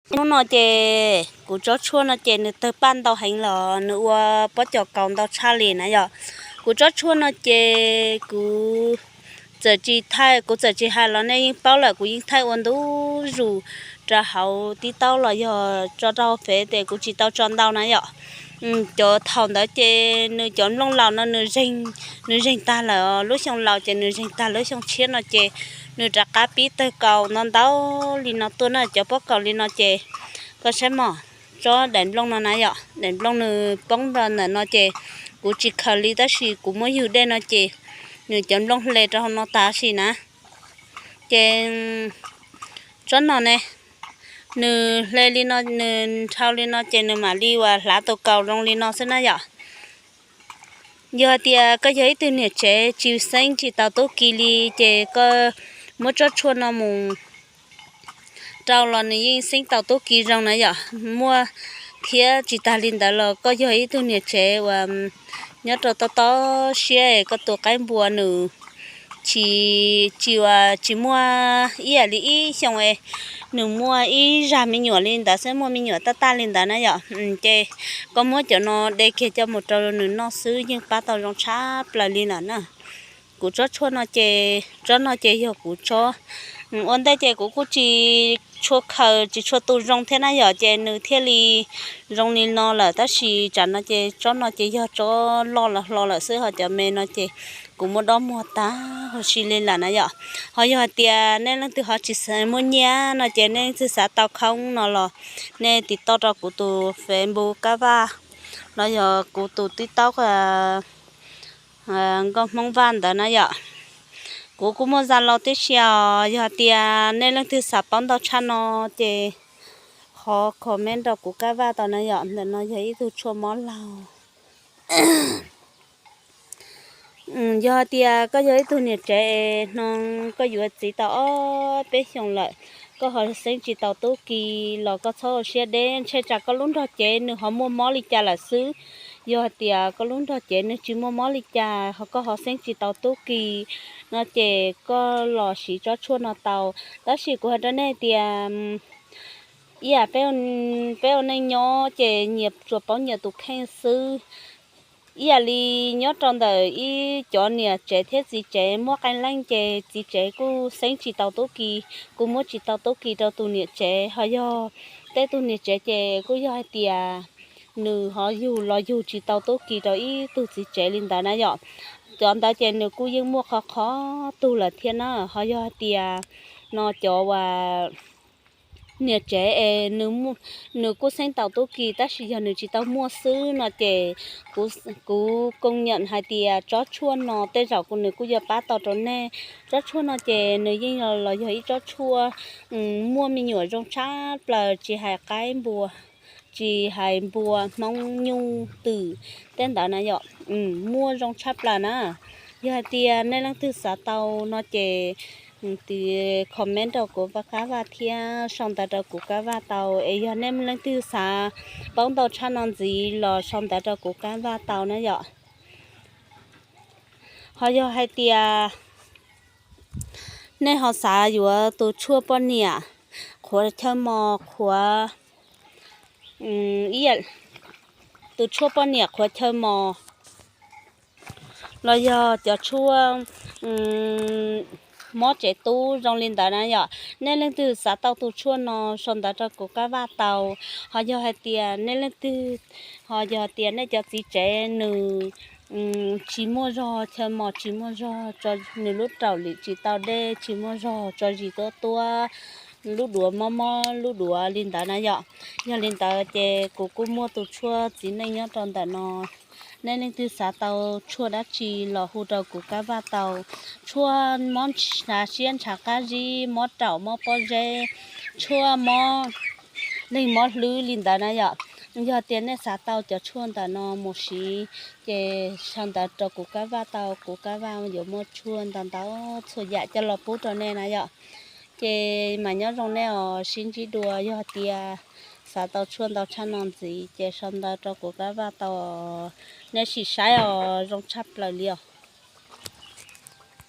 Hnub no ces kuv tsob tshuaj no ces nws tawg paj ntau heev los nws ua pob cos kaus ntau tshaj li na yom. Kuv tsob tshuaj no ces kuv txawm tsis thaij, kuv txawm tsis hais los nej yeej paub lawm, kuv yeej thaij ua ntu zus rau hauv TikTok los yog tso rau hauv Fev ces kuv tsis tau tso ntau na yom. Cov thaum ntawd ces nws cov nplooj laus no nws zeeg, nws zeeg tag lawm, lub xyoo laus ces nws zeeg tag, lub xyoo tshiab no ces nws rov qab pib tawg kaus ntau ntau li no tuaj na, cov pob kaus li no ces koj saib mog, tsob daim nplooj no na yom, daim nplooj nws poob rau ntawm no ces kuv tsis khaws li tab sis kuv muab ywg dej no ces nws cov nplooj hle rau hauv no tas sim na. Ces tsob no ne, nws hle li no, nws nrhau li no ces nws mam li uas hlav tus kaus zoo li no xwb na yom. Yog hais tias koj yog ib tug niam tsev tsis xeeb tsis tau tub ki li ces koj muab tsob tshuaj no mus rau los nws yeej xeeb tau tub ki zoo na yom. Muaj thiab tsis tas li ntawd los koj yog ib tug niam tsev uas nyob rau tob tob siab es koj tus qaib npua nws tsis, tsis uas tsis muaj ib yam li ib xyoo es nws muaj ib zag me nyuam li ntawd xwb, muaj me nyuam taj taj li ntawd na yom. Ces koj muab cov no de kiag coj mus rau nws noj xwb yeej pab tau zoo tshaj plaws li lawm na. Kuv tsob tshuaj no ces, tsob no ces yog kuv tsob, ua ntej ces kuv kuj tsis tshua khaws tsis tshua tu zoo thiab na yom, ces nws thiaj li zoo li no lawm. Tab sis tsam no ces tsob no ces yog tsob loj los hlo lawm xwb, ho cov me no ces kuv muab dob muag tag huv si li lawm na yom. Ho yog hais tias nej leej twg ho tsis muaj nyiaj no ces nej leej twg xav tau khoob no los nej tiv toj rau kuv tus Facebook Kab Vaj los yog kuv tus TikTok Nkauj Hmoob Vaj ntawd na yom. Kuv kuj muaj Zalo tib si os, yog hais tias nej leej twg xav paub ntau tshaj no ces qhov comment rau kuv Kab Vaj tau na yom. Ntawm no yog ib tug tshuaj mob laug. Yog hais tias koj yog ib tug niam tsev es no koj yuav txiv tau ob peb xyoos lawm, koj ho xeeb tsis tau tub ki los koj txhob ua siab deb, ntshe tsam koj lub nrog cev nws ho muaj mob li cas lawm xwb. Yog hais tias koj lub nrog cev nws tsis muaj mob li cas ho koj ho xeeb tsis tau tub ki no ces koj los siv tsob tshuaj no tau. Tab sis kuv hais rau nej tias ib yam peb ua neej nyob ces nyias tsuas paub nyias tus kheej xwb. Ib yam li nyob rau ntawm ib cov niam tsev thiab txiv tsev muaj qee leej ces txiv tsev kuj xeeb tsis tau tub ki, kuj muab tsis tau tub ki rau tus niam tsev, ho yog tej tug niam tsev ces kuj yog hais tias nws ho yug los yug tsis tau tub ki rau ib tug txiv tsev li ntawd na yom. Cov ntawd ces nws kuj yeej muaj qhov qhov tug lawm thiab na. Ho yog hais tias no cov uas niam tsev es nws kuj xeeb tau tub ki tab sis yog nws tsis tau muaj xwb no ces kuv koo nyam hais tias tsob tshuaj no tej zaum kuv nws kuj yuav pab tau rau nej. Tsob tshuaj no ces nws yeej los yog ib tsob tshuaj muaj me nyuam zoo tshaj plaws, tsis hais qaib npua, tsis hais npua hmoob nyuj twm tej ntawd na yom. Muaj zoo tshaj plaws na. Yog hais tias nej leej twg xav tau no ces tiv comment rau kuv Kab Vaj thiab sau ntawv rau kuv Kab Vaj tau, es yog nej leej twg xav paub ntau tshaj no ntxiv los sau ntawv rau kuv Kab Vaj tau na yom. Ho yog hais tias nej ho xav yuav tus tshuaj poj niam qhuav chaw mos, qhuav tus tshuaj poj niam qhuav chaw mos los yog cov tshuaj mob tsev tub zoo li ntawd na yom, nej leej twg xav tau tus tshuaj no sau ntawv rau kuv Kab Vaj tau. Ho yog hais tias nej leej twg, ho yog hais tias nej cov txiv tsev nws tsis muaj zog, chaw mos tsis muaj zog, nws lub raum lim tsis tau dej, tsis muaj zog, tso zis tuab tuab, lub duav mob mob lub duav li ntawd na yom. Yog li ntawd ces kuv kuj muaj tus tshuaj txiv neej nyob rau ntawm no. Nej leej twg xav tau tshuaj dab tsi los hu rau kuv Kab Vaj tau. Tshuaj mob ntshav siab ntshav qab zib, mob raum mob pob zeb, tshuaj mob leeg mob hlwb li ntawd na yom. Yog tias nej xav tau cov tshuaj ntawm no mus siv ces sau ntawv rau kuv Kab Vaj tau, kuv Kab Vaj yuav muaj tshuaj ntau ntau txhua yam coj los pub rau nej na yom. Ces mam nyob zoo nej os, sib ntsib dua. Yog tias xav tau tshuaj ntau tshaj no ntxiv ces sau ntawv rau kuv Kab Vaj tau. Nej sim saib os, zoo tshaj plaws li os.